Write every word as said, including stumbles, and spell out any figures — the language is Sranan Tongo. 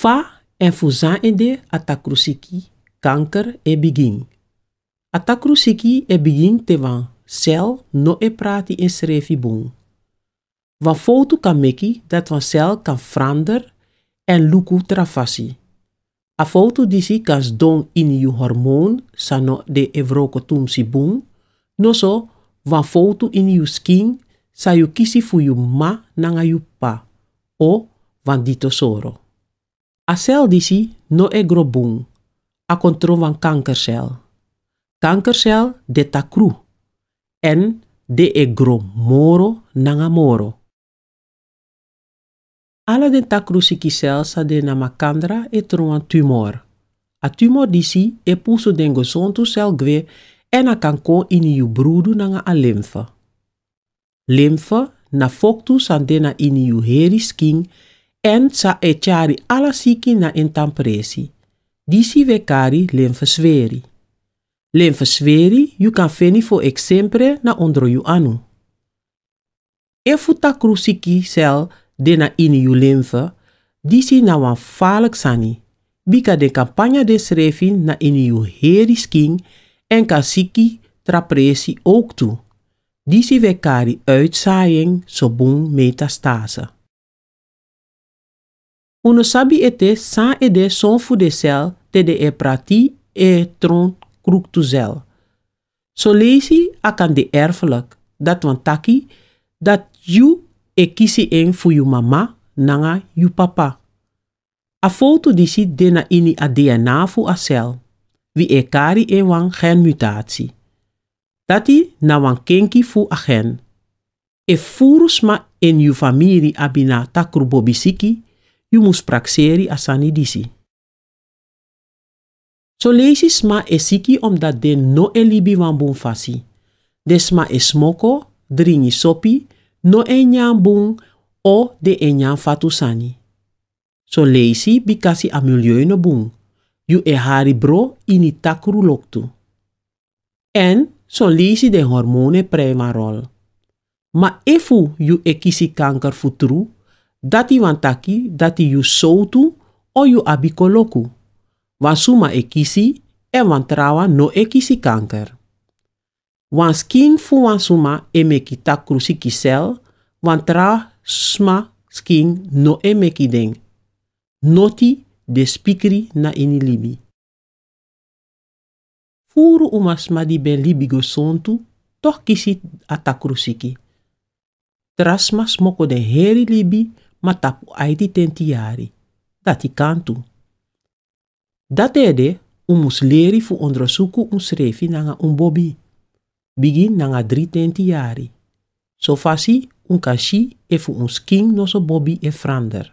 Fa èn fu san ede a takrusiki kanker e bigin? A takrusiki e bigin te wan sel no e prati ensrefi bun. Wan fowtu kan meki dati wan sel kan frander èn luku tra fasi. A fowtu disi kan sidon ini yu hormoon san no de e wroko tumsi bun, noso wan fowtu ini yu skin san yu kisi fu yu m'ma nanga yu p'pa, o wan dito soro. A sel disi no e gro bun, a kon tron wan kankersel. Kankersel de takru èn den e gro moro nanga moro. Ala den takrusikisel san de na makandra e tron wan tumor. A tumor disi e pusu den gesontu sel gwe èn a kan kon ini yu brudu nanga a limfe. Limfe na foktu san de na ini yu heri skin èn san e tyari ala siki na en tan presi. Disi wi e kari limfesweri. Limfesweri yu kan feni fu eksempre na ondro yu anu. Efu takrusikisel de na ini yu limfe, disi na wan farliki sani, bika den kan panya densrefi na ini yu heri skin èn kan siki tra presi owktu. Disi wi e kari uitzaaiing, so bun metastase. Un no sabi ete san e de son fu den sel te den e prati e tron kruktusel. Son leisi a kan de erfelijk, dati wani taki dati yu e kisi en fu yu mama nanga yu papa. A fowtu disi de na ini a D N A fu a sel. Wi e kari en wan genmutatie. Dati na wan kenki fu a gen. Efu furu sma ini yu famiri abi na takrubobisiki, yu mus prakseri a sani disi. Son leisi sma e siki omdati den no e libi wan bun fasi. Den sma e smoko, dringi sopi, no e nyan bun, o den e nyan fatu sani. Son leisi bikasi a milieu no bun, yu e hari bro ini takruloktu. Èn son leisi den hormoon e prei wan rol. Ma efu yu e kisi kanker fu tru, dati wani taki dati yu sowtu o yu abi koloku. Wan suma e kisi èn wan trawan no e kisi kanker. Wan skin fu wan suma e meki takrusikisel, wan tra sma skin no e meki den. Noti de spikri na ini libi. Furu umasma di ben libi gesontu, toch kisi a takrusiki. Tra sma smoko den heri libi, ma tapu aiti tenti yari. Dati kan tu. Dati ede, un mus leri fu ondrosuku unsrefi nanga un bobi. Bigin nanga dri tenti yari. So fasi un kan si efu un skin noso bobi e frander.